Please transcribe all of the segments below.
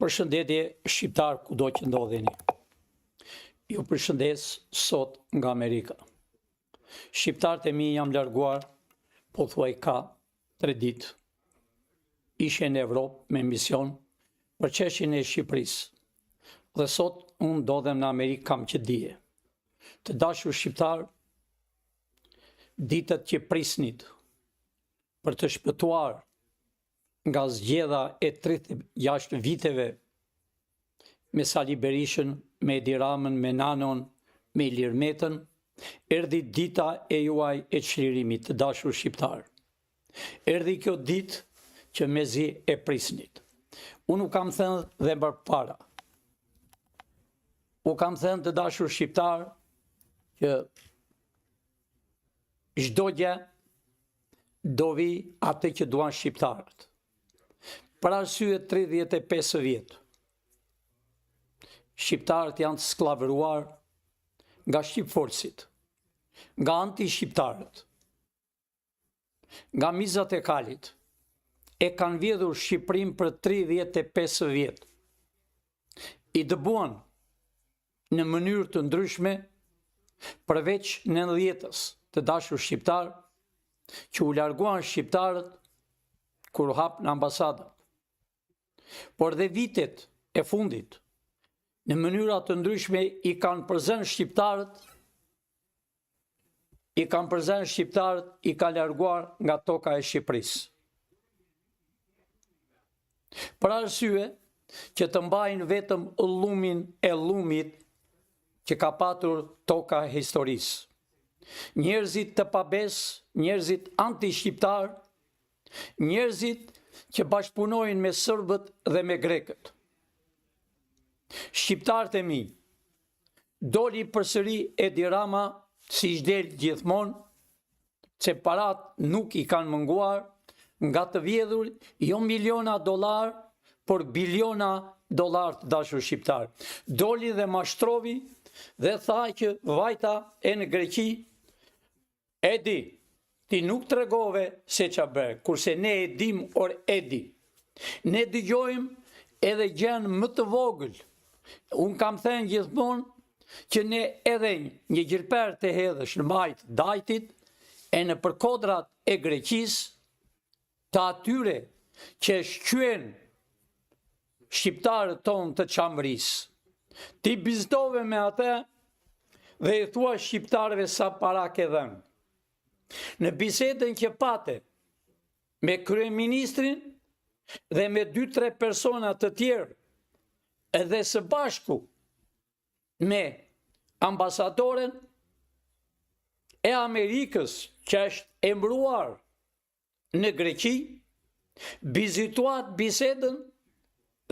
Përshëndetje shqiptar kudo që ndodheni. Ju përshëndes sot nga Amerika. Shqiptarët e mi jam larguar pothuaj ka 3 ditë. Ishe në Evropë me mision për çështjen e Shqipërisë. Dhe sot unë ndodhem në Amerikë kam që dje. Të dashur shqiptar, ditët që prisnit për të shpëtuar nga zgjedha e 36 viteve me Sali Berishën, me Edi Ramën, me Nanon, me Ilir Metën, erdhi dita e juaj e çlirimit të dashur shqiptar. Erdhi kjo ditë që mezi e prisnit. Unë u kam thënë dhe më para. U kam thënë të dashur shqiptar që çdo gjë do vi atë që duan shqiptarët. Për arsye 35 vjet, shqiptarët janë të skllavëruar nga shqipfolësit, nga anti-shqiptarët, nga mizat e kalit, e kanë vjedhur Shqipërinë për 35 vjet. I dëbuan në mënyrë të ndryshme përveç 90-ës të dashur shqiptar që u larguan shqiptarët kur u hapën ambasadat. Por dhe vitet e fundit në mënyra të ndryshme i kanë përzënë shqiptarët i kanë përzënë shqiptarët, i kanë larguar nga toka e Shqipërisë. Për arsye që të mbajnë vetëm llumin e llumit që ka patur toka e historisë. Njerëzit të pabesë, njerëzit anti-shqiptar, njerëzit që bashkëpunojnë me sërbët dhe me grekët. Shqiptarët e mi, Doli përsëri Edi Rama, siç del gjithmonë, se parat nuk i kanë munguar nga të vjedhur jo miliona dollar, por biliona dollar të dashur shqiptar. Doli dhe mashtrovi dhe tha që vajta e në Greqi Edi, ti nuk tregove se ça bëre, kurse ne e dim or Edi. Ne dëgjojmë edhe gjënë më të vogël. Unë kam thënë gjithmonë që ne edhe një gjilpërë të hedhësh në majë të Dajtit e nëpër kodrat e Greqisë të atyre që shqyen shqiptarët tonë të Çamërisë. Ti bisedove me atë dhe i thua shqiptarëve sa para ke dhënë. Në bisedën që pate me kryeministrin dhe me 2-3 persona të tjerë, edhe së bashku me ambasadoren e Amerikës që është emëruar në Greqi, vizituat bisedën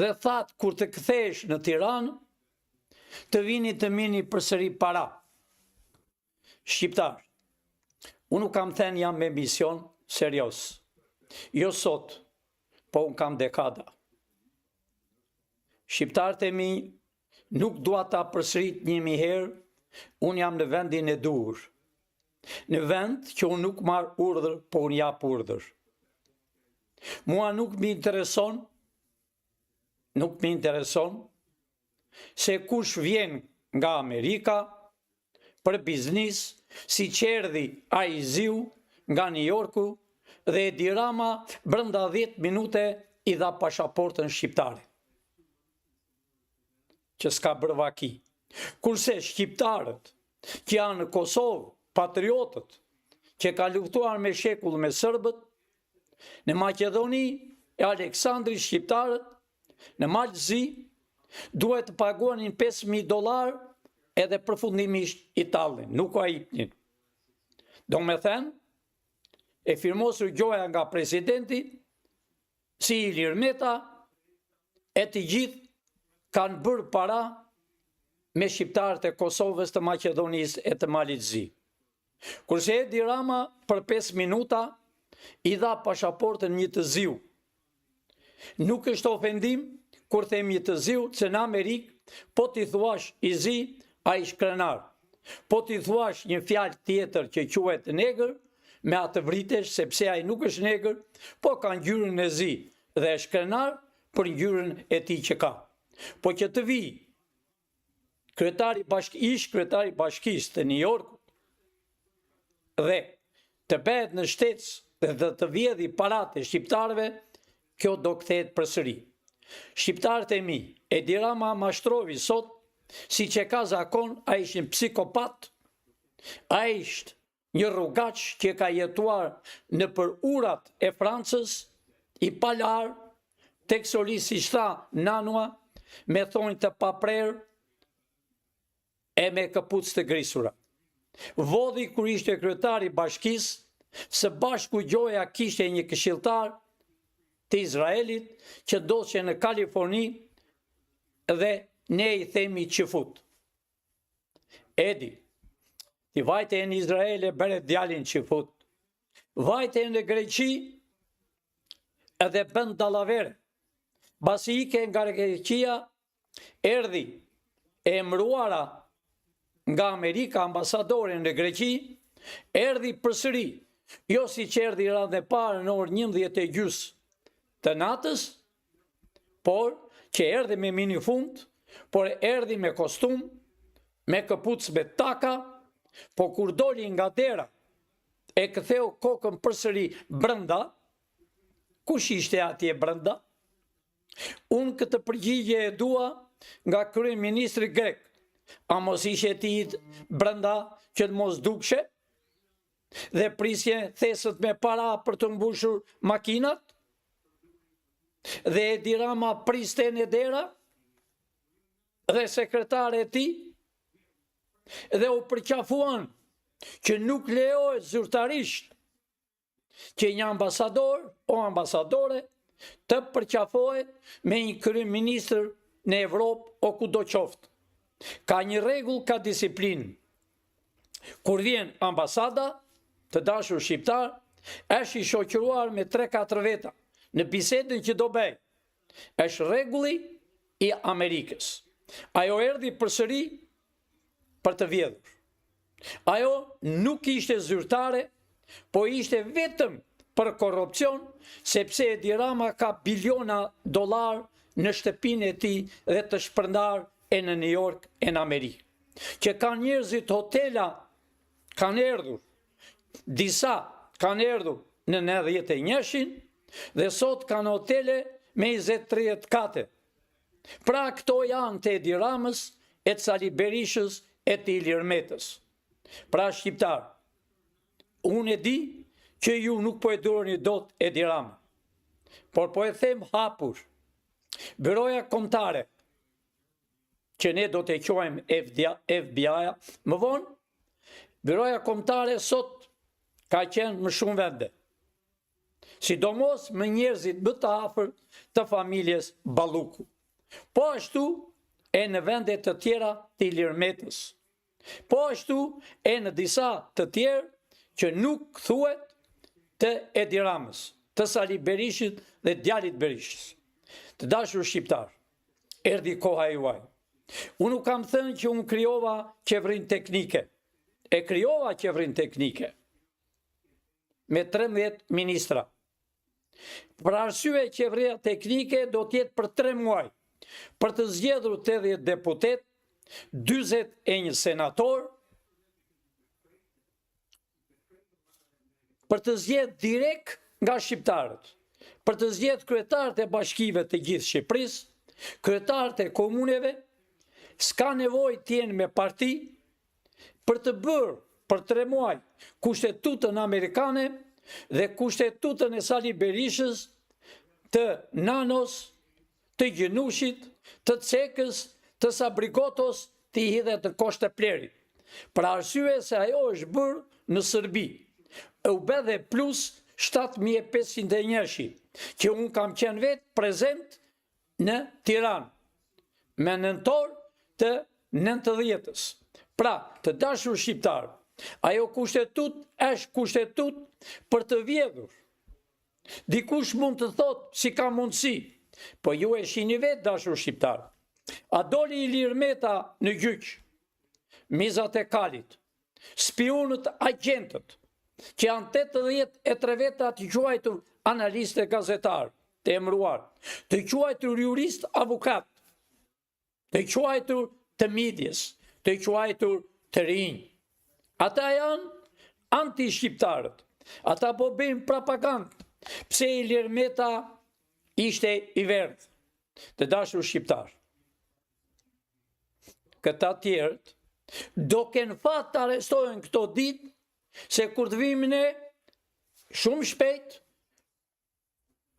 dhe thatë kur të kthehesh në Tiranë, të vini të merrni përsëri para. Shqiptar, unë u kam thënë jam me mision serioz. Jo sot, po unë kam dekada. Shqiptarët e mi nuk dua ta përsërit një mijë herë, unë jam në vendin e duhur. Në vend që unë nuk marr urdhër, po unë jap urdhër. Mua nuk më intereson, nuk më intereson se kush vjen nga Amerika për biznis, siç erdhi ai i ziu nga New Yorku dhe Edi Rama brenda 10 minute i dha pashaportën shqiptare. Që s'ka bërë vaki. Kurse shqiptarët që janë në Kosovë, patriotët që kanë luftuar me shekull me sërbët, në Maqedoni e Aleksandri shqiptarët, në Mal të Zi, duhet të paguanin 5.000 dollar edhe përfundimisht i tallin, nuk ua jepnin. Domethënë, e firmosur gjoja nga presidenti, si Ilir Meta, e të gjithë kanë bërë para me shqiptarët e Kosovës të Maqedonisë e të Malit Zi. Kurse Edi Rama për 5 minuta i dha pashaportën një të ziu. Nuk është ofendim kur them një të ziu, se në Amerikë po t'i thuash i zi, ai është krenar. Po t'i thuash një fjalë tjetër që quhet negër, me atë vritesh sepse ai nuk është negër, po ka ngjyrën e zi dhe është krenar. për ngjyrën e tij që ka. Po që të vijë kryetari bashk ish kryetari i bashkisë të New Yorkut dhe të bëhet në shtet dhe të, të vjedhi paratë e shqiptarëve, kjo do kthehet përsëri. Shqiptarët e mi, Edi Rama mashtroi sot, siç e ka zakon, ai është një psikopat, ai është një rrugaç që ka jetuar nëpër urat e Francës, i palarë, tek soli siç tha Nanua, me thonj të paprerë e me këpucë të grisura. Vodhi kur ishte kryetar i bashkisë, së bashku gjoja kishte një këshilltar të Izraelit që ndodhej në Kaliforni dhe ne i themi çifut. Edi, ti vajte në Izrael e bëre djalin çifut. Vajte në Greqi edhe bën dallavere. Pasi ike nga Greqia, erdhi e emëruara nga Amerika ambasadore në Greqi, erdhi përsëri, jo siç erdhi radhën e parë në orë 11 e gjysë të natës, por që erdhi me minifund, por erdhi me kostum, me këpucë me taka, po kur doli nga dera, e ktheu kokën përsëri brenda, kush ishte atje brenda? Unë këtë përgjigje e dua nga kryeministri grek. A mos ishe ti brenda që të mos dukshe? Dhe prisje thesët me para për të mbushur makinat? Dhe Edi Rama priste në dera? Dhe sekretare e tij? Dhe u përqafuan që nuk lejohet zyrtarisht që një ambasador o ambasadore të përqafohet me një kryeministër në Evropë o kudo qoftë. Ka një rregull, ka disiplinë. Kur vjen ambasada, të dashur shqiptar, është i shoqëruar me 3-4 veta në bisedën që do bëjë. Është rregulli i Amerikës. Ajo erdhi përsëri për të vjedhur. Ajo nuk ishte zyrtare, po ishte vetëm për korrupsion, sepse Edi Rama ka biliona dollarë në shtëpinë e tij dhe të shpërndarë e në New York e në Amerikë. Që kanë njerëzit hotela kanë erdhur, disa kanë erdhur në 91-shin dhe sot kanë hotele me 20-30 kate. Pra këto janë të Edi Ramës, e të Sali Berishës, e të Ilir Metës. Pra shqiptar, unë e di që ju nuk po e duroni dot Edi Ramën, por po e them hapur, Byroja Kombëtare, që ne do të quajmë FBI-a, më vonë, Byroja Kombëtare sot ka qenë më shumë vende. Sidomos me njerëzit më të afërt të familjes Balluku. Po ashtu e në vende të tjera të Ilir Metës. Po ashtu e në disa të tjerë që nuk thuhet të Edi Ramës, të Sali Berishit dhe djalit Berishës. Të dashur shqiptar, erdhi koha e juaj. Unë nuk kam thënë që unë krijova qeverinë teknike. E krijova qeverinë teknike me 13 ministra. Për arsye qeveria teknike do të jetë për 3 muaj, për të zgjedhur 80 deputet, 41 senator, për të zgjedhur direkt nga shqiptarët, për të zgjedhur kryetarët e bashkive të gjithë Shqipërisë, kryetarët e komuneve, s'ka nevojë të jenë me parti, për të bërë për 3 muaj kushtetutën amerikane dhe kushtetutën e Sali Berishës, të Nanos, të Gjinushit, të Cekës, të Sabrigotos, t'i hidhet në kosh të plehrit. Për arsye se ajo është bërë në Serbi. E u bë dhe plus 7501-shi, që unë kam qenë vetë prezent në Tiranë, me nëntor të 90-ës. Pra, të dashur shqiptar, ajo kushtetutë është kushtetutë për të vjedhur. Dikush mund të thotë si ka mundësi, po ju e shihni vetë dashur shqiptar. A doli Ilir Meta në gjyq, mizat e kalit, spiunët agjentët, që janë 83 veta të quajtur analistë e gazetarë. të emëruar, të quajtur jurist avokat, të quajtur të medies, të quajtur të rinj. Ata janë anti-shqiptarët. Ata po bëjnë propagandë. Pse Ilir Meta ishte i verdhë? Të dashur shqiptarë. Këta tjerët do kenë fat të arrestohen këto ditë se kur të vijmë ne shumë shpejt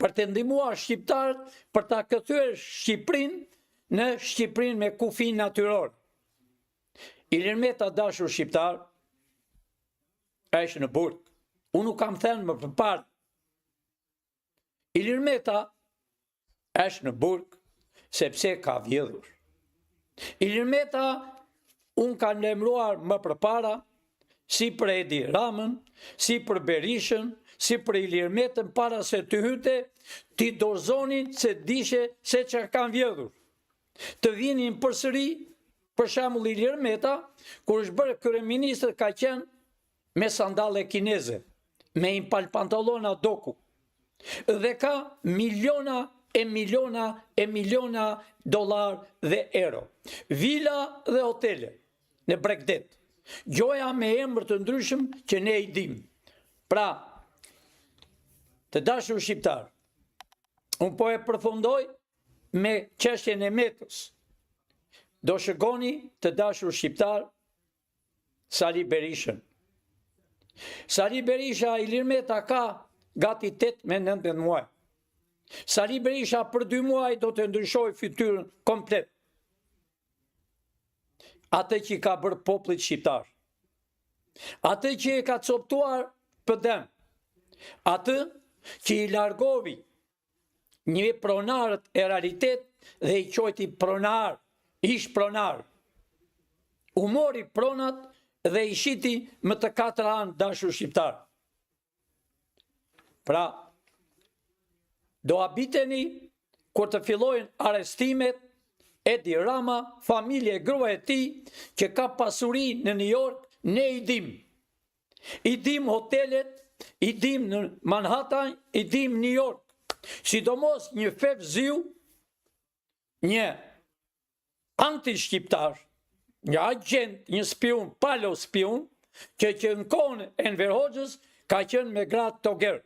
për të ndihmuar shqiptarët për ta kthyer Shqipërinë në Shqipërinë me kufi natyror. Ilir Meta dashur shqiptar është në burg. Unë nuk kam thënë më përpara. Ilir Meta është në burg sepse ka vjedhur. Ilir Meta unë kam lajmëruar më përpara si për Edi Ramën, si për Berishën, si për Ilir Metën para se të hynte, t'i dorëzonin se dishe se që kanë vjedhur. Të vinin përsëri, për shembull Ilir Meta, kur është bërë kryeministër ka qenë me sandalle kineze, me një palë pantallona doku. Dhe ka miliona e miliona e miliona dollar dhe euro. Vila dhe hotele në Bregdet. Gjoja me emër të ndryshëm që ne i dim. Pra, të dashur shqiptar, unë po e përfundoj me çështjen e Metës. Do shikoni të dashur shqiptar Sali Berishën. Sali Berisha, Ilir Meta ka gati 8 me 19 muaj. Sali Berisha për 2 muaj do të ndryshojë fytyrën komplet. Atë që i ka bërë popullit shqiptar. Atë që e ka coptuar PD-n. Atë që i largovi një pronarët e realitet dhe i quajti pronar, ish pronar. U mori pronat dhe i shiti më të katra anë dashur shqiptar. Pra, do habiteni kur të fillojnë arrestimet Edi Rama, familje grua e tij, që ka pasuri në New York, ne i dim. I dim hotelet, i dim në Manhattan, i dim New York. Sidomos një Fevziu, një anti-shqiptar, një agent, një spiun, palo spiun, që që në kohën e Enver Hoxhës ka qenë me gradë toger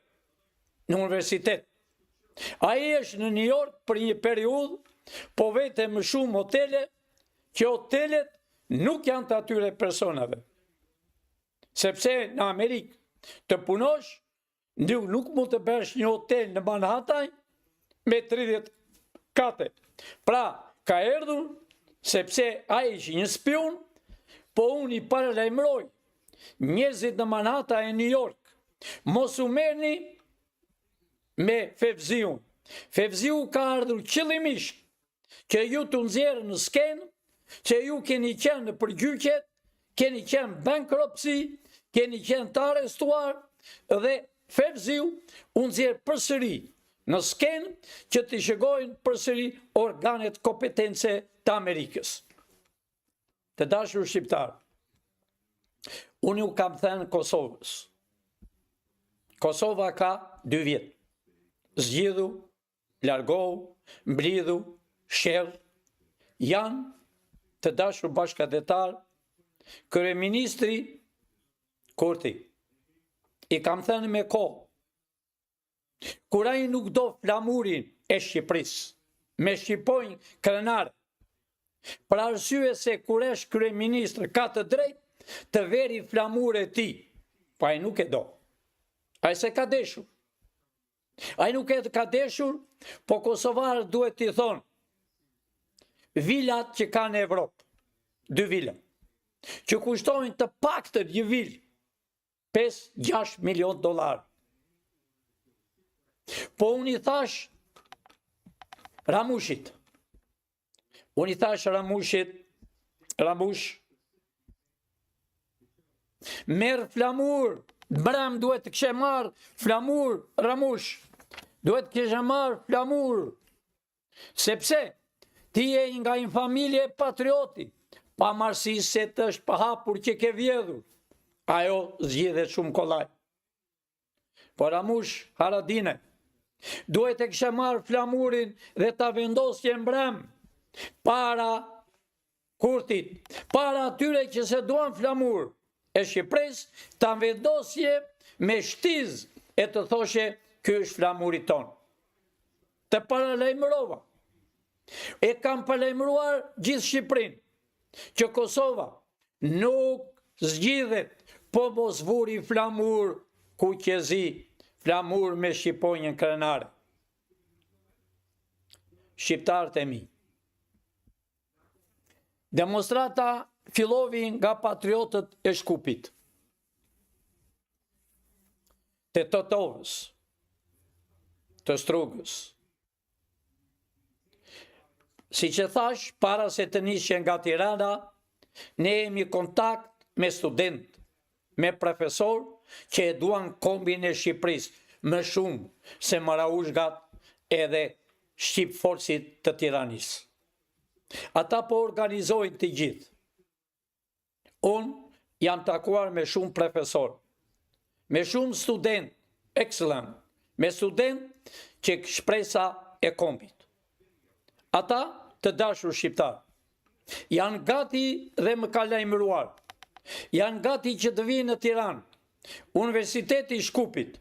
në universitet. Ai është në New York për një periudhë, po vete më shumë hotele, që hotelet nuk janë të atyre personave. Sepse në Amerikë të punosh, nuk, nuk mund të bësh një hotel në Manhattan me 30 kate. Pra, ka erdhur sepse ai është një spion, po unë i paralajmëroj njerëzit në Manhattan e New York. Mos u merrni me Fevziun. Fevziu ka ardhur qëllimisht që ju të nxjerrë në skenë, që ju keni qenë në përgjyqet, keni qenë bankruptcy, keni qenë të arrestuar dhe Fevziu u nxjerr përsëri në skenë që të shikojnë përsëri organet kompetence të Amerikës. Të dashur shqiptar, unë ju kam thënë Kosovës. Kosova ka dy vjet. Zgjidhu largohu, mblidhu, shell, janë të dashur bashkatdhetar, kryeministri Kurti. I kam thënë me kohë, kur ai nuk do flamurin e Shqipërisë, me shqiponjë krenare, për arsye se kur është kryeministër ka të drejtë të veri flamurin e tij, po ai nuk e do. Ai s'e ka deshur. Ai nuk e ka deshur, po kosovarët duhet t'i thonë vilat që ka në Evropë, dy vila, që kushtojnë të paktën një vilë 5-6 milion dollar. Po unë i thash Ramushit, Unë i thash Ramushit, Ramush, merr flamur, mbrëm duhet të kishe marrë flamur, Ramush, duhet të kishe marrë flamur, sepse ti je nga një familje patrioti, pavarësisht se të është përhapur që ke vjedhur, ajo zgjidhet shumë kollaj. Po Ramush Haradinaj. Duhet të kishe marrë flamurin dhe ta vendosje mbrëmë para Kurtit, para atyre që s'e duan flamur e Shqipërisë, ta vendosje me shtizë e të thoshe ky është flamuri tonë. Të paralajmërova. E kam paralajmëruar gjithë Shqipërinë që Kosova nuk zgjidhet po mos vuri flamur kuqezi, flamur me shqiponjën krenare. Shqiptarët e mi. Demonstrata fillovi nga patriotët e Shkupit. Të Tetovës, të Strugës. Siç e thashë, para se të nisje nga Tirana, ne jemi kontakt me studentë, me profesorë që e duan kombin e Shqipërisë më shumë se marauzhgat edhe shqipfolësit të tiranisë. Ata po organizojnë të gjithë. Unë jam takuar me shumë profesorë, me shumë studentë excellent, me studentë që shpresa e kombit. Ata të dashur shqiptarë, janë gati dhe më ka lajmëruar, janë gati që të vijnë në Tiranë, Universiteti i Shkupit,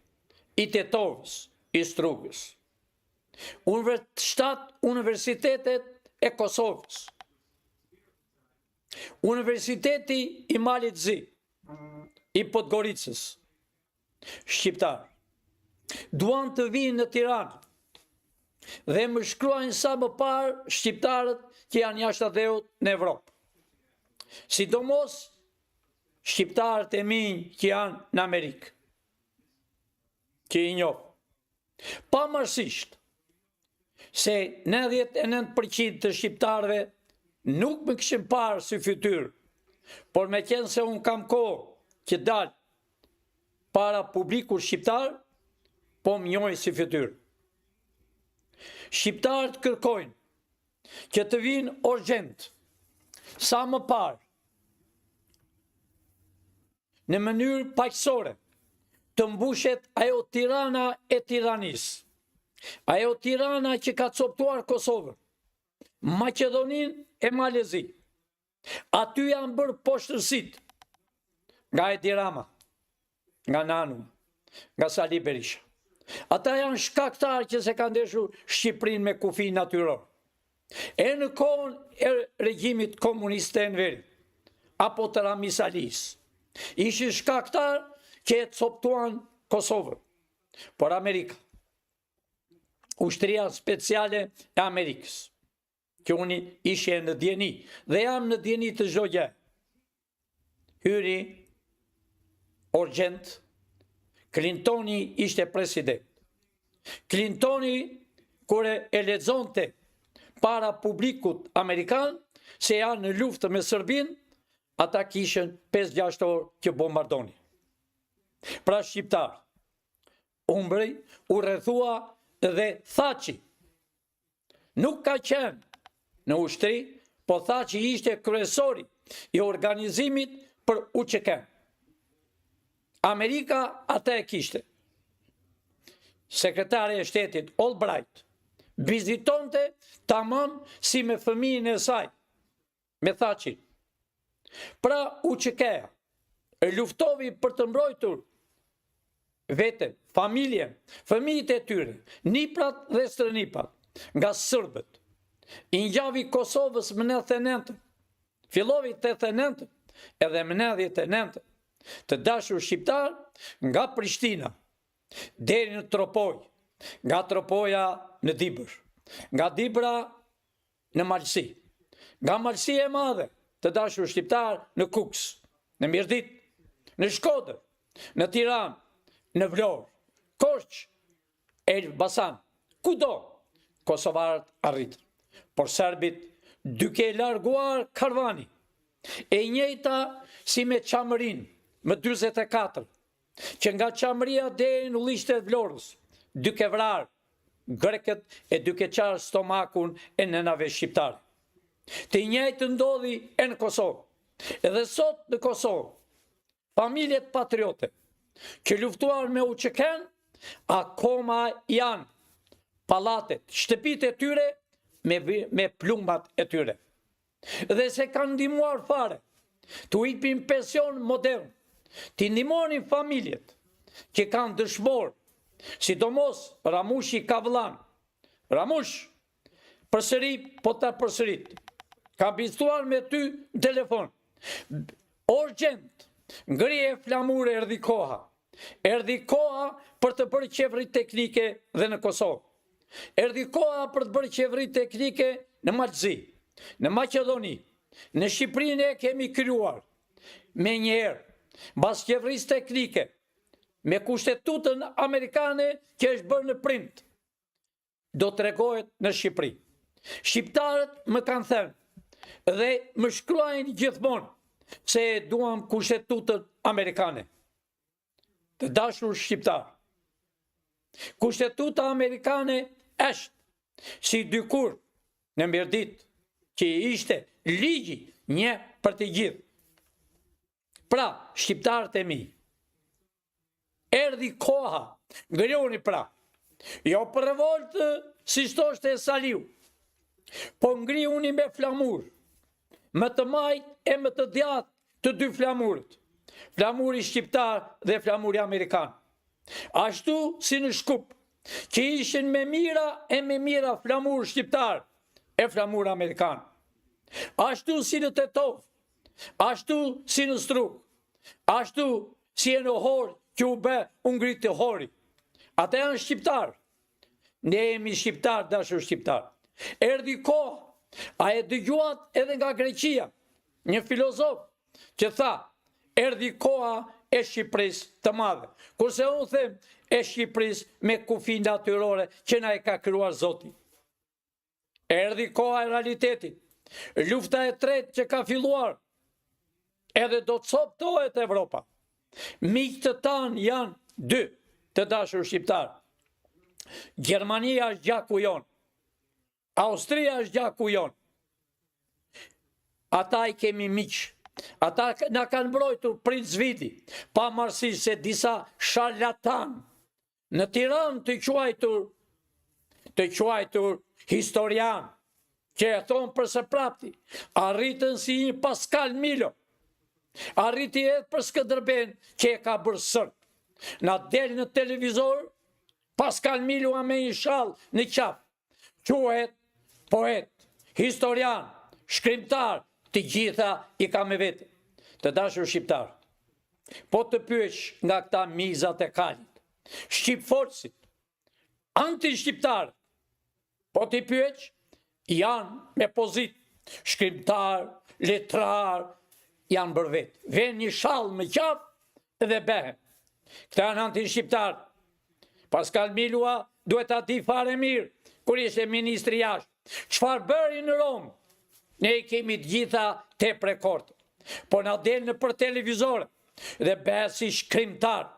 i Tetovës, i Strugës. 7 universitetet e Kosovës. Universiteti i Malit Zi, i Podgoricës, shqiptarë, duan të vijnë në Tiranë dhe më shkruajnë sa më parë shqiptarët që janë jashtë atdheut në Evropë. Sidomos shqiptarët e mi që janë në Amerikë, që i njoh. Pavarësisht se 99% të shqiptarëve nuk më kishin parë si fytyrë, por meqenëse unë kam kohë që dal para publikut shqiptar, po më njohin si fytyrë. Shqiptarët kërkojnë që të vijnë urgjent, sa më parë, në mënyrë paqësore, të mbushet ajo Tirana e tiranisë, ajo Tirana që ka coptuar Kosovën, Maqedoninë e Malin e Zi. Aty janë bërë poshtërsitë nga Edi Rama, nga Nanu, nga Sali Berisha. Ata janë shkaktarë që s'e kanë dashur Shqipërinë me kufi natyror. E në kohën e regjimit komunist të Enverit, apo të Ramiz Alisë, ishin shkaktarë që e coptuan Kosovën. Por Amerika, ushtria speciale e Amerikës, që unë ishe në dijeni, dhe jam në dijeni të çdo gjë. Hyri urgjent, Clintoni ishte president. Clintoni, kur e lexonte para publikut amerikan, se janë në luftë me Serbinë, ata kishin 5-6 orë që bombardonin. Pra shqiptarë, Umbri, u rrethua dhe Thaçi, Nuk ka qenë në ushtri, po Thaçi ishte kryesori i organizimit për UÇK. Amerika atë e kishte. Sekretari e shtetit Albright vizitonte tamam si me fëmijën e saj, me Thaçin. Pra UÇK-ja e luftovi për të mbrojtur veten, familjen, fëmijët e tyre, niprat dhe stërnipat, nga serbët. I ngjavi Kosovës më 99, fillovi 89, edhe më 99, të dashur shqiptarë nga Prishtina, deri në Tropojë, nga Tropoja në Dibër, nga Dibra në Malësi. Nga Malësia e Madhe, të dashur shqiptarë, në Kukës, në Mirditë, në Shkodër, në Tiranë, në Vlorë, Korçë, Elbasan, kudo, kosovarët arritën. Por serbit, duke larguar karvani, e njëjta si me Çamërinë, më 44, që nga Çamëria deri në Ullishte të Vlorës, duke vrarë grekët e duke çarë stomakun e nënave shqiptare. Të njëjtë ndodhi e në Kosovë. Edhe sot në Kosovë, familjet patriote që luftuar me UÇK-në, akoma janë. Pallatet, shtëpitë e tyre me, me plumbat e tyre. Dhe s'e kanë ndihmuar fare. T'u ipin pension modern, t'i ndihmonin familjet që kanë dëshmorë, sidomos Ramushi ka vëllanë. Ramush, përsëri po ta përsërit. Kam biseduar me ty në telefon. Urgjent, ngrije flamur erdhi koha. Erdhi koha për të bërë qeveri teknike dhe në Kosovë. Erdhi koha për të bërë qeveri teknike në Mal të Zi, në Maqedoni, në Shqipëri ne kemi krijuar menjëherë, mbas qeverisë teknike, me kushtetutën amerikane që është bërë në print, do tregohet në Shqipëri. Shqiptarët më kanë thënë dhe më shkruajnë gjithmonë se e duam kushtetutën amerikane. Të dashur shqiptarë, kushtetuta amerikane është si dikur në Mirditë që ishte ligji një për të gjithë. Pra, shqiptarët e mi, Erdhi koha, ngrihuni pra. Jo për revoltë, siç thoshte Saliu, po ngrihuni me flamur, me të majtë e me të djathtë të dy flamurët, flamuri shqiptar dhe flamuri amerikan. Ashtu si në Shkup, që ishin me mijëra e me mijëra flamur shqiptar e flamur amerikan. Ashtu si në Tetovë, Ashtu si në Strugë, ashtu si e në Horë që u bë, u ngrit hori. Ata janë shqiptarë. Ne jemi shqiptarë, dashur shqiptarë. Erdhi koha, a e dëgjuat edhe nga Greqia, një filozof që tha, erdhi koha e Shqipërisë të madhe. Kurse unë them e Shqipërisë me kufi natyrore që na e ka krijuar Zoti. Erdhi koha e realitetit. Lufta e tretë që ka filluar, edhe do të coptohet Evropa. Miqtë tanë janë dy të dashur shqiptarë. Gjermania është gjaku jonë. Austria është gjaku jonë. Ata i kemi miq. Ata na kanë mbrojtur Princ Vidi, pavarësisht se disa sharlatanë Në Tiranë të quajtur të quajtur historianë, që e thonë për së prapti, arritën si një Paskal Milo, arriti edhe për Skënderbeun që e ka bërë sërb. Na del në televizor, Paskal Milo a me një shall në qafë, quhet poet, historian, shkrimtar, të gjitha i ka me vete. Të dashur shqiptarë, po të pyesh nga këta mizat e kalit, shqipfolësit, anti-shqiptarët, po t'i pyesh, janë me pozitë, shkrimtar, letrar, janë bërë vetë. Venë një shall në qafë dhe behen. Këta janë anti-shqiptarë. Paskal Milua duhet ta di fare mirë, kur ishte ministri i jashtëm. Çfarë bëri në Romë? Ne i kemi të gjitha tape record. Po na del nëpër televizor dhe bëhet si shkrimtar.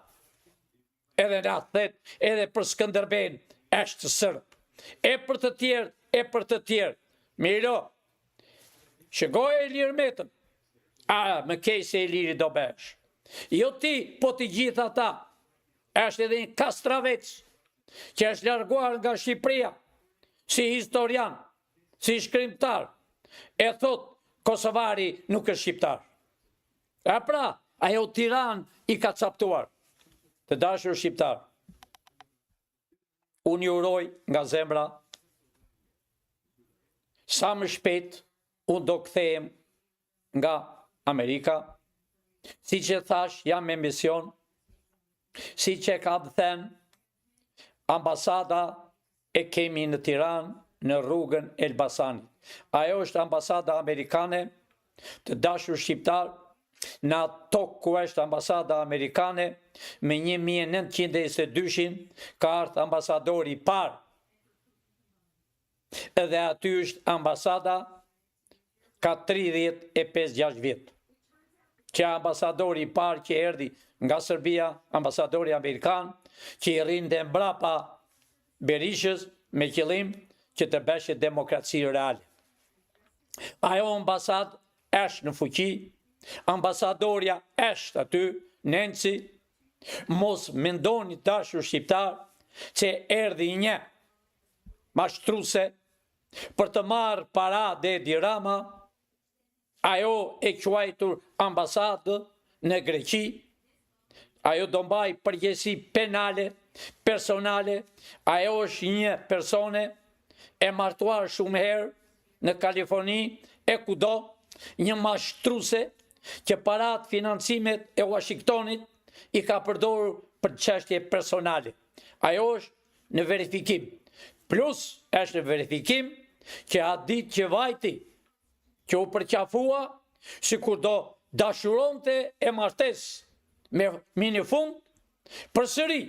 Edhe na thet edhe për Skënderbeun është sërb. E për të tjerë, e për të tjerë. Milo, shikoje Ilir Metën. A, më keq se Iliri do bëhesh. Jo ti, po të gjithë ata. Është edhe një kastravec që është larguar nga Shqipëria si historian, si shkrimtar. E thotë, Kosovari nuk është shqiptar. E pra, ajo Tiranë i ka captuar. Të dashur shqiptarë, unë ju uroj nga zemra, sa më shpejt unë do kthehem nga Amerika, siç e thashë, jam me mision, siç e kam thënë, ambasada e kemi në Tiranë, në rrugën Elbasanit. Ajo është ambasada amerikane, të dashur shqiptarë, në atë tokë ku është ambasada amerikane, me 1922-shin, ka ardhë ambasadori i parë. Edhe aty është ambasada ka 35-6 vjet. Që ambasadori i parë që erdhi nga Serbia, ambasadori amerikan, që i rrinte mbrapa Berishës me qëllim që të bëshë demokraci reale. Ajo ambasadë është në fuqi, ambasadorja është aty, Nancy, mos mendoni dashur shqiptarë, që erdhi një. mashtruse, për të marrë para dhe Edi Rama, ajo e quajtur ambasadë në Greqi, ajo do mbajë përgjegjësi penale, personale, ajo është një persone e martuar shumë herë në Kaliforni e kudo, një mashtruse që paratë financimet e Washingtonit i ka përdorur për çështje personale. Ajo është në verifikim. Plus është në verifikim që atë ditë që vajti, që u përqafua, sikur do dashuronte e martesë me mi në fund, përsëri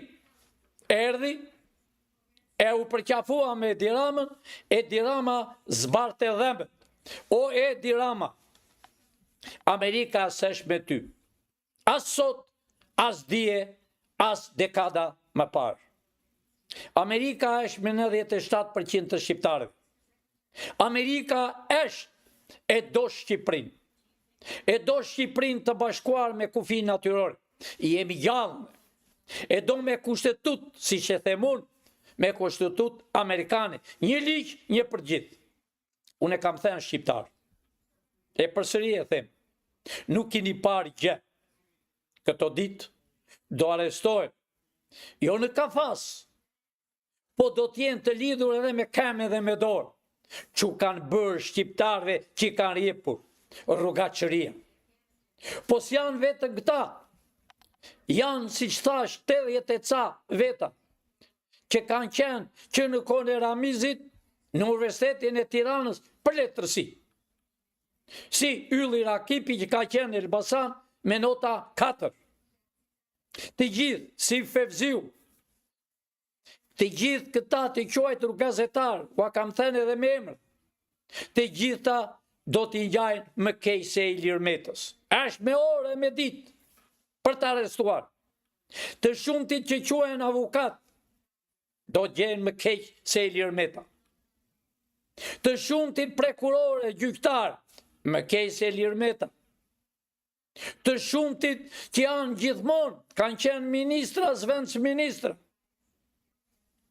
erdhi e u përqafua me Edi Ramën, Edi Rama zbardhte dhëmbët. O Edi Rama, Amerika s'është me ty. As sot, as dje, as dekada më parë. Amerika është me 97% të shqiptarëve. Amerika është e do Shqipërinë. E do Shqipërinë të bashkuar me kufi natyror. Jemi gjallë. E do me kushtetutë, siç e them unë, me kushtetutë amerikane. Një ligj, një për gjithë. Unë e kam thënë shqiptar. E përsëri e them. Nuk keni parë gjë. Këto ditë do arrestohen. Jo në kafaz, po do të jenë të lidhur edhe me këmbë dhe me dorë. Ç'u kanë bërë shqiptarëve që i kanë rjepur rrugaçëria. Po s'janë vetëm këta, janë siç thashë 80 e ca veta, që kanë qenë që në kohën e Ramizit në Universitetin e Tiranës për letërsi. Si Ylli Rakipi që ka qenë në Elbasan me nota 4. Të gjithë, si Fevziu, të gjithë këta të quajtur gazetarë, ua kam thënë edhe me emër, të gjitha do t'i ngjajnë më keq se Ilir Metës. Është me orë e me ditë për të arrestuar. Të shumtit që quhen avokat, do gjejnë më keq se Ilir Meta. Të shumtit prokurorë e gjyqtarë, më keq se Ilir Meta. Të shumtit që janë gjithmonë, kanë qenë ministra, zëvendësministra.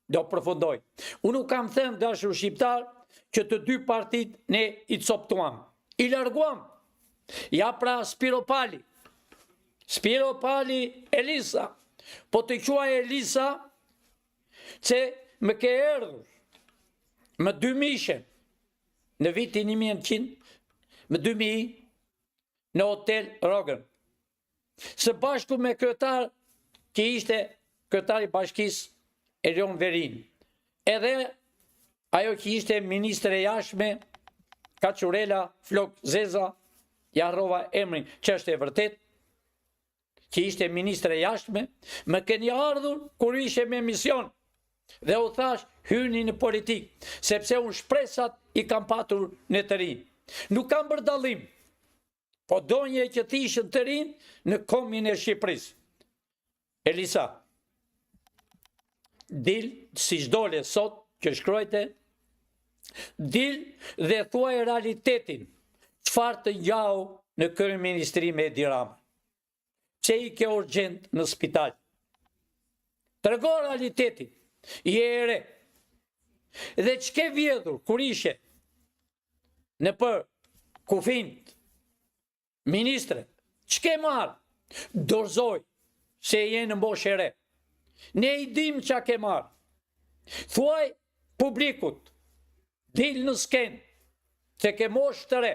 Do përfundoj. Unë nuk kam thënë dashur shqiptar që të dy partitë ne i coptuam. I larguam. Ja pra Spiropali. Spiropali Elisa. Po të quaj Elisa, se më ke erdhur më dy mishe në vitin 1900, më 2000 në hotel Rogën. Së bashku me kryetar që ishte kryetari i bashkisë Erion Veliajn. Edhe ajo që ishte ministre e jashtme, Kaçurela, Flokëzeza, ia harrova emrin, që është e vërtetë, që ishte ministre e jashtme, më keni ardhur kur ishe me mision dhe u thashë hyni në politikë, sepse unë shpresat i kam patur në të rinj. Nuk kam bërë dallim, po donje që të ishin të rinj në kombin e Shqipërisë. Elisa, dil siç dole sot që shkrojte, dil dhe thuaj realitetin, çfarë të ngjau në kryeministri me Edi Ramën. Pse ike urgjent në spital? Trego realitetin, je e re. Dhe ç'ke vjedhur, kur ishe nëpër kufinjtë, Ministre, ç'ke marrë? Dorëzoji, se je në moshë e re. Ne i dimë ça ke marrë. Thuaj publikut, dil në skenë, se ke moshë të re.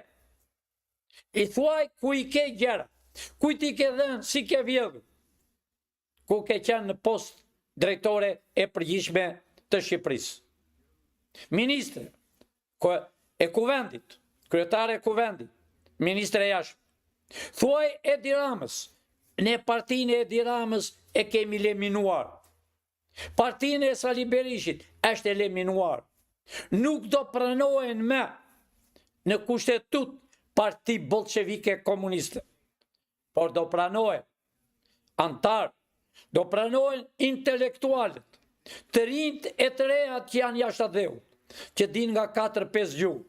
I thuaj ku i ke gjërat, kujt i ke dhënë, si ke vjedhur. Ku ke qenë në post drejtore e përgjithshme të Shqipërisë. Ministre e Kuvendit, kryetare e Kuvendit, ministre e jashtme. Thuaj Edi Ramës, ne partinë e Edi Ramës e kemi eliminuar. Partinë e Sali Berishit është eliminuar. Nuk do pranohen më në kushtetutë parti bolshevike komuniste. Por do pranohen anëtarë, do pranohen intelektualët, të rinjtë e të rejat që janë jashtë atdheut, që dinë nga 4-5 gjuhë,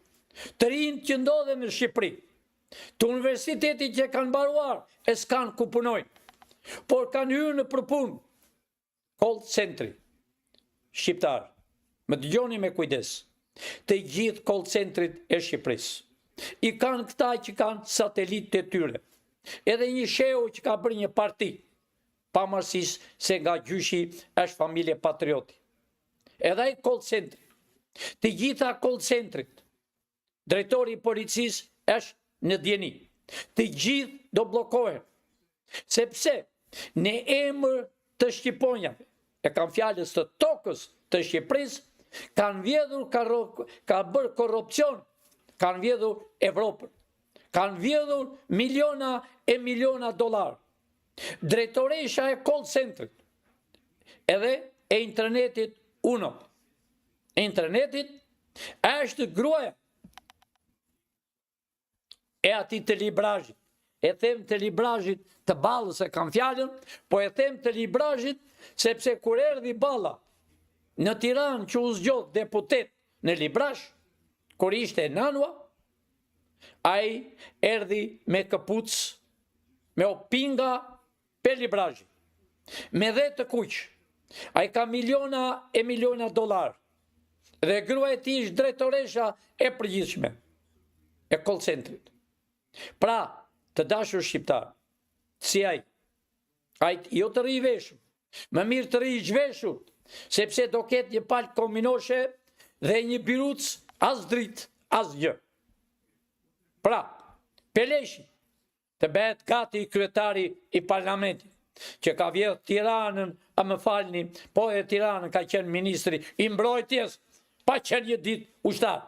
të rinjtë që ndodhen në Shqipëri, të universitetit që kanë mbaruar e s'kanë ku punojnë, por kanë hyrë nëpër punë, call centri, shqiptar. Më dëgjoni me kujdes. Të gjithë call centrit e Shqipërisë. I kanë këta që kanë satelitët e tyre. Edhe një Shehu që ka bërë një parti, pavarësisht se nga gjyshi është familje patrioti. Edhe ai call centri. Të gjitha call centrit. Drejtori i policisë është në dijeni. Të gjithë do bllokohen. Sepse në emër të shqiponjave, e kam fjalën të tokës të Shqipërisë, kanë vjedhur, ka, ka bërë korrupsion, kanë vjedhur Evropën, kanë vjedhur miliona e miliona dollarë. Drejtoresha e call centrit, edhe e internetit Uno, e internetit është gruaja e atij të Librazhit. E them të Librazhit të Ballës e kam fjalën, po e them të Librazhit sepse kur erdhi Balla në Tiranë që u zgjodh deputet në Librazh, kur ishte Nanua, ai erdhi me këpucë, me opinga pe Librazhit, me dhe të kuq. Ai ka miliona e miliona dollarë. Dhe gruaja e tij është drejtoresha e përgjithshme e call centrit. Pra, të dashur shqiptar, si ai, ai jo të rri i veshur, më mirë të rri i zhveshur, sepse do ketë një palë kominoshe dhe një biruc as dritë, as gjë. Pra, Peleshi, të bëhet gati kryetari i parlamentit, që ka vjedh Tiranën, a më falni, po e Tiranën ka qenë ministri i mbrojtjes, pa qenë një ditë ushtar.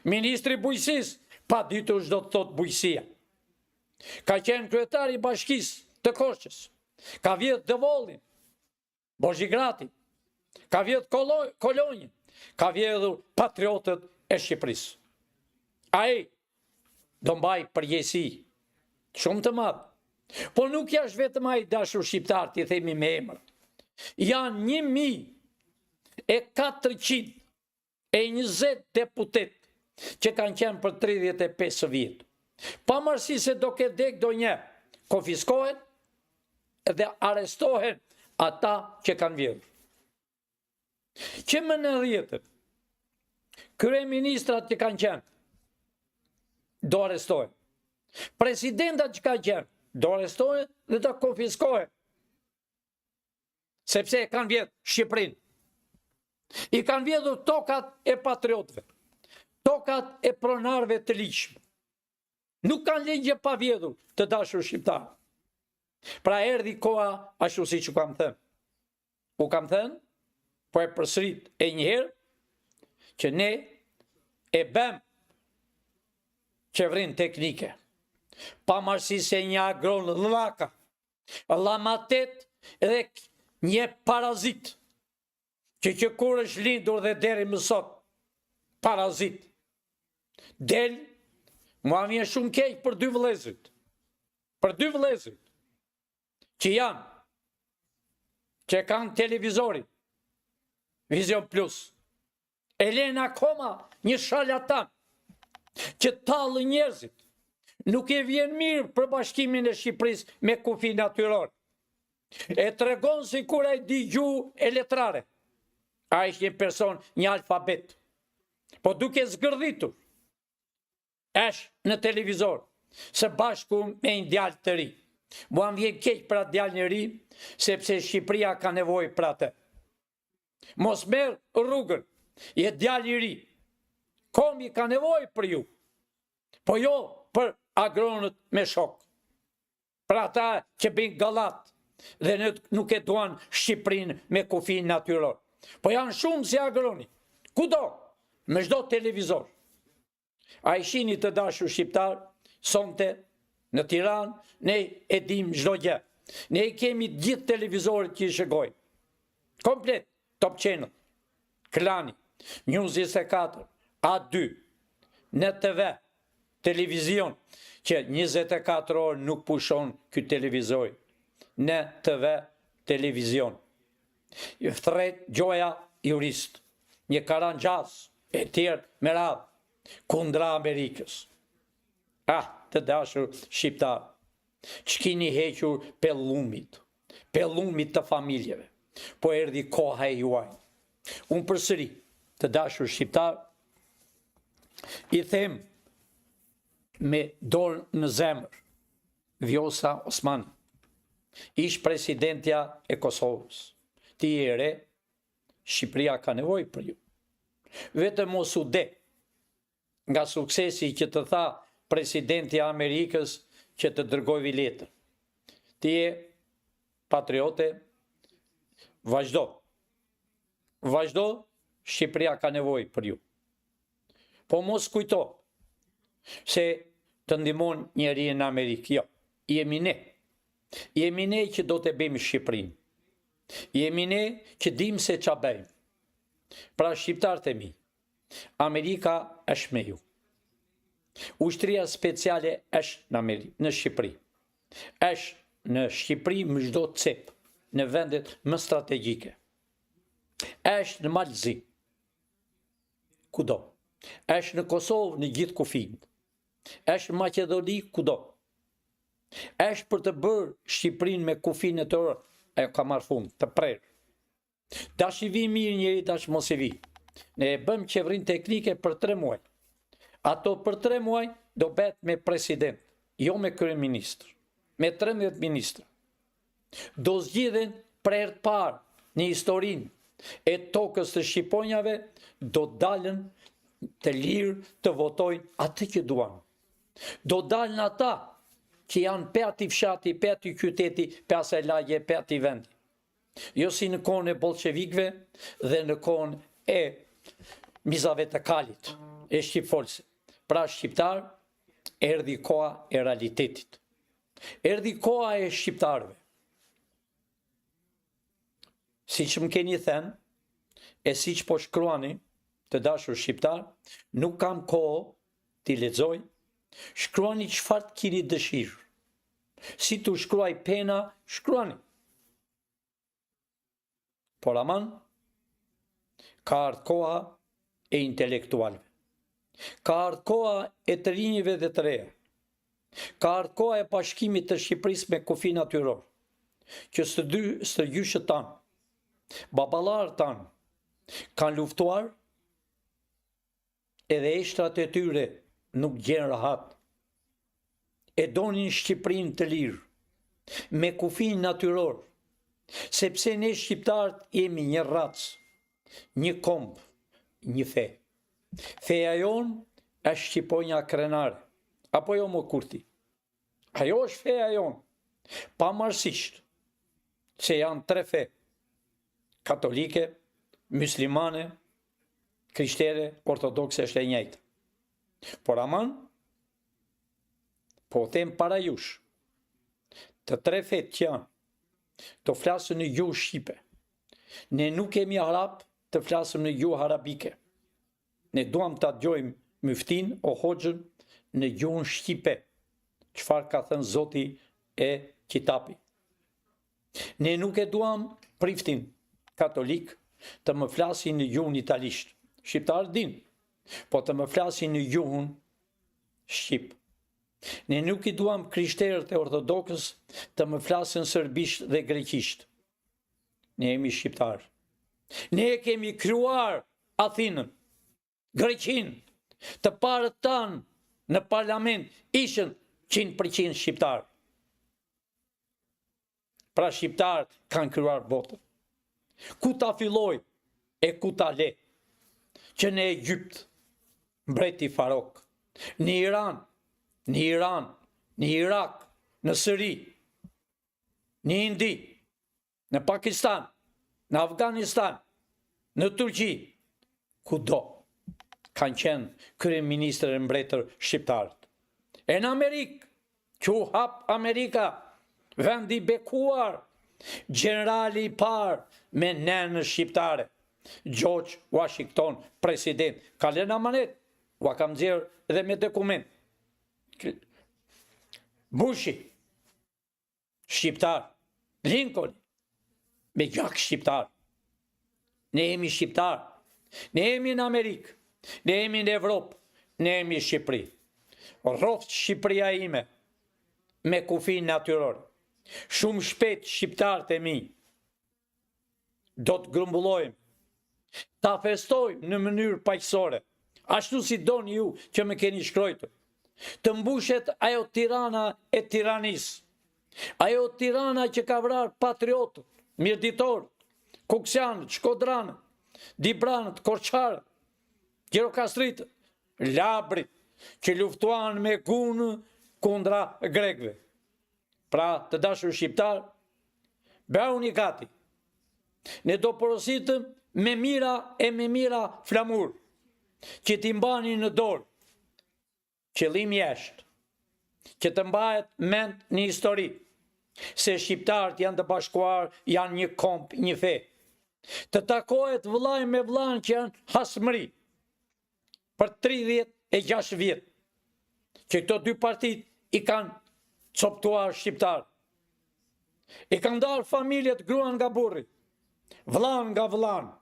Ministri i bujqësisë, pa ditur ç'do të thotë bujqësia. Ka qenë kryetari i bashkisë të Korçës. Ka vjedh Devollin, Bozhigratin, ka vjedh Kolonjën, ka vjedhur patriotët e Shqipërisë. Ai do mbaj përgjegjësi shumë të madhe. Po nuk është vetëm ai dashur shqiptar, t'i themi me emër. Janë 1400 e 20 deputet që kanë qenë për 35 vjet. Pavarësisht se do ketë dek do një, konfiskohet dhe arrestohen ata që kanë vjedhur. Që më në rrjetët, kryeministrat që kanë qenë, do arrestohen. Presidentat që kanë qenë, do arrestohen dhe do konfiskohen. Sepse e kanë vjedh Shqipërinë. I kanë vjedhur tokat e patriotëve, tokat e pronarëve të ligjshëm. Nuk kanë lënë gjë pa vjedhur, të dashur shqiptarë. Pra erdhi koha ashtu siç u kam thënë. U kam thënë, po e përsërit e njëherë, që ne e bëmë qeverinë teknike. Pavarësisht se një Agron Llaka, Llamatet dhe një parazit që që kur është lindur dhe deri më sot parazit del mua vjen shumë keq për dy vëllezërit për dy vëllezërit që janë që kanë televizorin Vizion Plus E lenë akoma një sharlatan që tall njerëzit. Nuk i vjen mirë për bashkimin e Shqipërisë me kufi natyror. E tregon sikur ai di gjuhë e letrare. Ai është një person, një alfabet. Po duke zgërdhitur, është në televizor, së bashku me një djalë të ri. Mua më vjen keq për atë djalin e ri, sepse Shqipëria ka nevojë për atë. Mos merr rrugën, je djalë i ri. Kombi ka nevojë për ju. Po jo për agronët me shokë. Për ata që bëjnë gallatë dhe nuk e duan Shqipërinë me kufi natyror. Po janë shumë si agroni. Kudo, me çdo televizor. A i shihni të dashur shqiptarë, sonte, në Tiranë, ne e dim çdo gjë. Ne i kemi gjithë televizorët që i shikojmë. Komplet, Top Channel, Klani, News 24, A2, NTV, televizion, që 24 orë nuk pushon ky televizor. NTV, televizion. I thërret gjoja jurist, një karangjaz, e tjerë me radhë, kundra Amerikës. Ah, të dashur shqiptarë, ç'kini hequr pellumit, pellumit të familjeve, po erdhi koha e juaj. Unë përsëri, Të dashur shqiptarë, i them me dorë në zemër, Vjosa Osmani, ish presidentja e Kosovës, ti je e re, Shqipëria ka nevojë për ju. Vetëm mos u deh nga suksesi që të tha presidenti i Amerikës që të dërgoi letër. Ti je patriote, vazhdo. Vazhdo, Shqipëria ka nevojë për ju. Po mos kujto se të ndihmon njeri në Amerikë. Jo, jemi ne. Jemi ne që do të bëjmë Shqipërinë. Jemi ne që dimë se ça bëjmë. Pra shqiptarët e mi, Amerika është me ju. Ushtria speciale është në Amerikë, në Shqipëri. Është në Shqipëri në çdo cep, në vendet më strategjike. Është në Mal të Zi. Kudo. Është në Kosovë në gjithë kufijtë. Është në Maqedoni kudo. Është për të bërë Shqipërinë me kufi natyror, ajo ka marrë fund, të prerë. Dash i vi mirë njeri, dash mos i vi. Ne e bëmë qeverinë teknike për tre muaj. Ato për tre muaj do bëhet me president, jo me kryeministër, me 13 ministra. Do zgjidhen për herë të parë në historinë e tokës të shqiponjave, do dalën të lirë të votojnë atë që duan. Do dalën ata që janë pe atij fshati, pe atij qyteti, pe asaj lagje, pe atij vendi. Jo si në kohën e bolshevikëve dhe në kohën e mizave të kalit, e shqipfolëse. Pra shqiptarë, erdhi koha e realitetit. Erdhi koha e shqiptarëve. Siç më keni thënë, e siç po shkruani, të dashur shqiptarë, nuk kam kohë t'i lexoj, shkruani çfarë të kini dëshirë. Si t'u shkruaj pena, shkruani. Por aman, ka ardhë koha e intelektualëve. Ka ardhë koha e të rinjve dhe të reja. Ka ardhë koha e bashkimit të Shqipërisë me kufi natyror, që stërdy, stërgjyshët tanë, baballarët tanë, kanë luftuar Edhe eshtrat e tyre nuk gjen rahat. E donin Shqipërinë të lirë, me kufi natyror, sepse ne shqiptarët jemi një racë, një komb, një fe. Feja jonë është shqiponja krenare, apo jo mo Kurti? Ajo është feja jonë, pavarësisht se janë tre fe, katolike, myslimane, krishtere, ortodokse është e njëjtë. Por aman, po them para jush, të tre fetë që janë, të flasin në gjuhë shqipe. Ne nuk jemi arabë të flasim në gjuhë arabike. Ne duam ta dëgjojmë myftin o hoxhën në gjuhën shqipe, çfarë ka thënë Zoti e Qitapi. Ne nuk e duam priftin katolik të më flasi në gjuhën italisht. Shqiptarët dinë, po të më flasi në gjuhën shqip. Ne nuk i duam krishterët e ortodoksës të më flasin serbisht dhe greqisht. Ne jemi shqiptarë. Ne e kemi krijuar Athinën, Greqinë, të parët tanë në parlament ishin 100% shqiptarë. Pra shqiptarët kanë krijuar botën. Ku ta filloj e ku ta le? Që në Egjipt, mbreti Farok, në Iran, në Iran, në Irak, në Siri, në Indi, në Pakistan, në Afganistan, në Turqi, kudo kanë qenë kryeministër e mbretër shqiptarët. E në Amerikë, që u hap Amerika, vendi i bekuar, gjenerali i parë me nënë shqiptare, George Washington, president, ka lënë amanet, ua kam nxjerrë dhe me dokument. Bushi, shqiptar, Lincoln, me gjak shqiptar. Ne jemi shqiptar, ne jemi në Amerikë, ne jemi në Evropë, ne jemi në Shqipëri. Rroftë Shqipëria ime me kufi natyror. Shumë shpejt shqiptarët e mi do të grumbullojmë. Ta festojmë në mënyrë paqësore, ashtu si doni ju që më keni shkrojtur. Të mbushet ajo Tirana e tiranisë. Ajo Tirana që ka vrarë patriotët, mirditorët, kuksianët, shkodranët, dibranët, korçarët, gjirokastritët, labrit, që luftuan me gunë kundra grekëve. Pra, të dashur shqiptarë, bëhuni gati. Ne do porositim me mijëra e me mijëra flamur, që t'i mbani në dorë. Qëllimi është që të mbahet mend në histori se shqiptarët janë të bashkuar, janë një komb, një fe. Të takohet vëllai me vëllanë që janë hasmëri për 36 vjet, që këto dy partitë i kanë coptuar shqiptarët. I kanë ndarë familjet gruan nga burri, vëllanë nga vëllanë.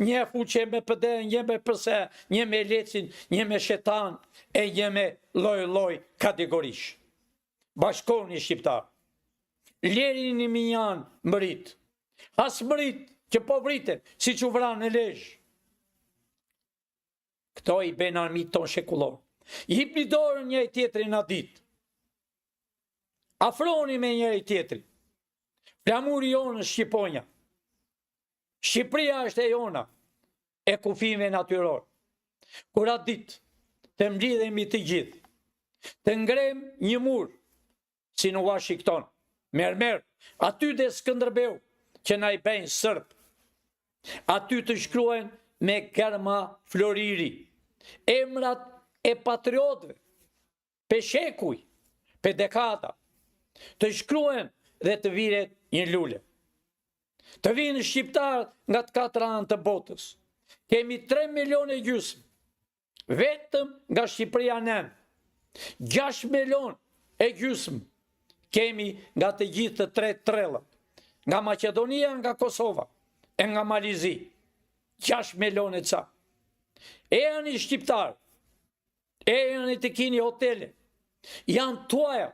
Një fuqe me PD, një me PS, një me Lecin, një me Shetan, e një me lloj-lloj kategorish. Bashkohuni shqiptarë. Lerini mënjanë mëritë. Hasmëritë që po vriten, siç u vranë në Lezhë. Këto i bëjnë armiqtë tonë shekullorë. Jipni dorën njëri tjetrit atë ditë. Afroni me njëri tjetrin. Flamuri jonë është shqiponja. Shqipëria është e jona, e kufijve natyrorë. Kur atë ditë të mblidhemi të gjithë, të ngremë një mur, si në Washington, mermer, aty dhe Skënderbeu, që na i bëjnë sërbë, aty të shkruajnë me gërma floriri, emrat e patriotëve, Pe shekuj, pe dekada, të shkruhen dhe të viret një lule. Të vijnë shqiptarët nga të katër anët të botës. Kemi 3 milion e gjysmë, vetëm nga Shqipëria nënë. 6 milion e gjysmë kemi nga të gjithë të tre trevat. Nga Maqedonia, nga Kosova e nga Mali i Zi. 6 milion e ca. Ejani shqiptarë, Ejani të kini hotele. Janë tuaja.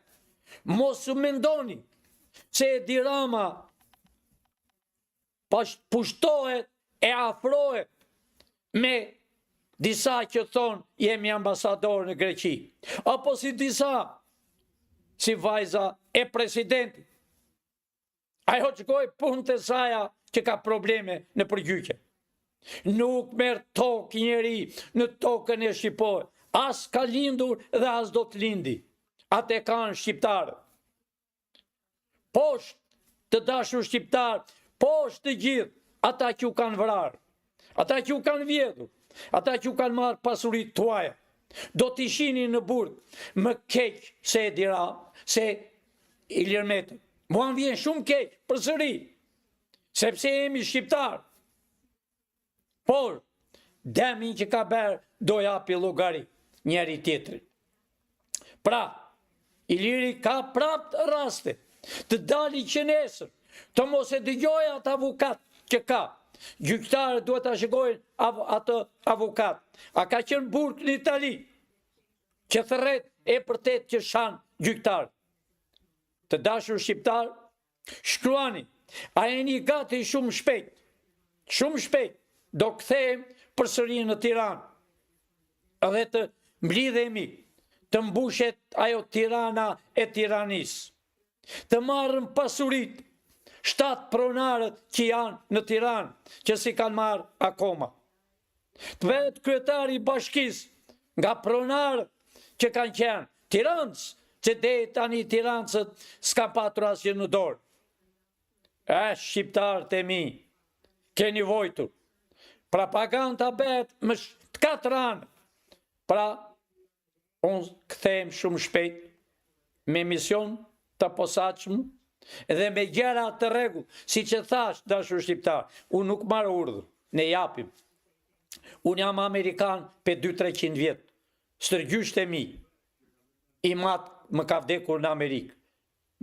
Mos u mendoni se Edi Rama pushtohet e afrohet me disa që thonë jemi ambasadorë në Greqi. Apo si disa si vajza e presidentit. Ajo të shkojë punët e saja që ka probleme nëpër gjyqe. Nuk merr tokë njeri në tokën e Shqipërisë. As ka lindur dhe as do të lindi. Atë e kanë shqiptarët. Poshtë të dashur shqiptarë, poshtë të gjithë ata që u kanë vrarë, ata që u kanë vjedhur, ata që u kanë marrë pasuritë tuaja. Do t'i shihni në burg më keq se Edi Rama, se Ilir Meta. Mua më vjen shumë keq përsëri, sepse jemi shqiptarë. Por, dëmin që ka bërë, do japi llogari njëri tjetrit. Pra, Iliri ka prapë raste të dali që nesër, të mos e dëgjojë atë avokat që ka. Gjyqtarët duhet ta shikojnë atë avokat. A ka qenë burg në Itali? Që thërret e përtet që shan gjyqtarët. Të dashur shqiptarë, shkruani, a jeni gati shumë shpejt, shumë shpejt, do kthehem përsëri në Tiranë, dhe të mblidhemi, të mbushet ajo Tirana e tiranisë, të marrëm pasuritë, shtatë pronarët që janë në Tiranë, që s'i kanë marrë akoma. Të bëhet kryetari i bashkisë nga pronarët që kanë qenë tirancë, që deri tani tirancët s'kanë patur asgjë në dorë. E, shqiptarët e mi, keni vojtur. Propaganda bëhet në të katër anët. Pra, Unë kthehem shumë shpejt me mision të posaçëm dhe me gjëra të rregullt, siç e thashë, dashur shqiptarë, unë nuk marr urdhër, ne japim. Unë jam amerikan pe 2-300 vjet. Stërgjyshtë e mi im atë më ka vdekur në Amerikë.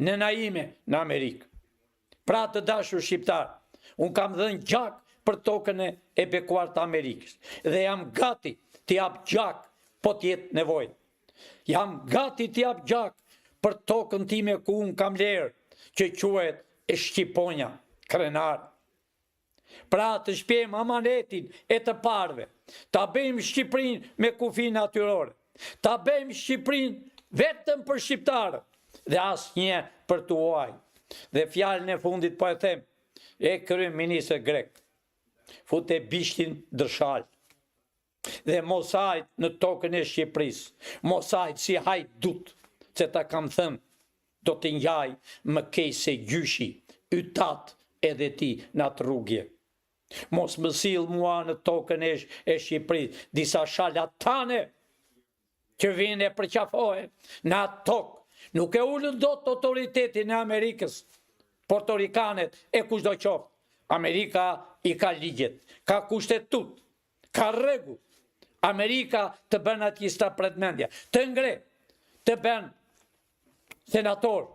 Nëna ime në Amerikë. Pra të dashur shqiptarë, unë kam dhënë gjak për tokën e bekuar të Amerikës dhe jam gati të jap gjak po të jetë nevojë. Jam gati të jap gjak për tokën time ku unë kam lerë, që quhet e Shqiponja, krenar. Pra të shpiem amanetin e të parëve, ta bëjmë Shqipërinë me kufi natyrore, ta bëjmë Shqipërinë vetëm për shqiptarët dhe asnjë për të huaj. Dhe fjalën e fundit po e them, e kryeministër grek, fute bishtin ndër shalë dhe mos hajt në tokën e Shqipërisë, mos hajt si hajdut, se ta kam thënë, do të ngjaj më keq se gjyshi, yt atë edhe ti në atë rrugë. Mos më sill mua në tokën e, e Shqipërisë, disa sharlatane që vijnë e përqafohen në atë tokë. Nuk e ulën dot autoritetin e Amerikës, portorikanet e kushdo qoftë. Amerika i ka ligjet, ka kushtetutë, ka rregull. Amerika të bën atë që s'ta pret mendja, të ngre, të bën senator,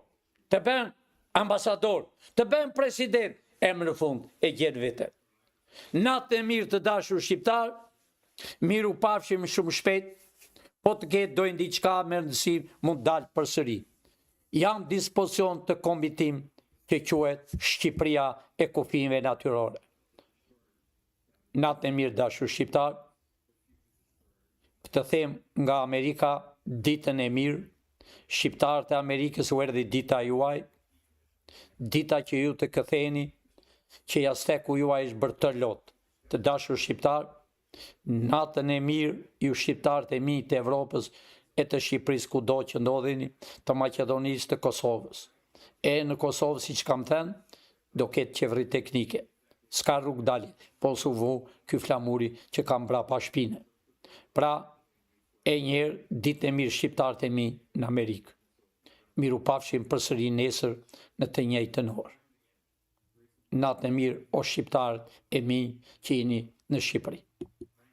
të bën ambasador, të bën president, e më në fund e gjen veten. Natën e mirë të dashur shqiptarë, mirupafshim shumë shpejt, po të ketë ndonjë diçka me rëndësi mund dal përsëri. Jam dispozicion të kombit tim që quhet Shqipëria e kufijve natyrore. Natën e mirë dashur shqiptarë, këtë them nga Amerika, ditën e mirë, shqiptarët e Amerikës u erdhi dita juaj, dita që ju të ktheheni, që jasteku juaj është bërë tërë lot. Të dashur shqiptarë, natën e mirë ju shqiptarët e mi të Evropës e të Shqipërisë kudo që ndodheni, të Maqedonisë, të Kosovës. E në Kosovë, siç kam thënë, do ketë qeveri teknike. S'ka rrugë dalje, po s'u vu ky flamuri që kam mbrapa shpine. Pra, e njëherë, ditën e mirë shqiptarët e mi në Amerikë. Mirupafshim përsëri nesër në të njëjtën orë. Natën e mirë o shqiptarët e mi që jeni në Shqipëri.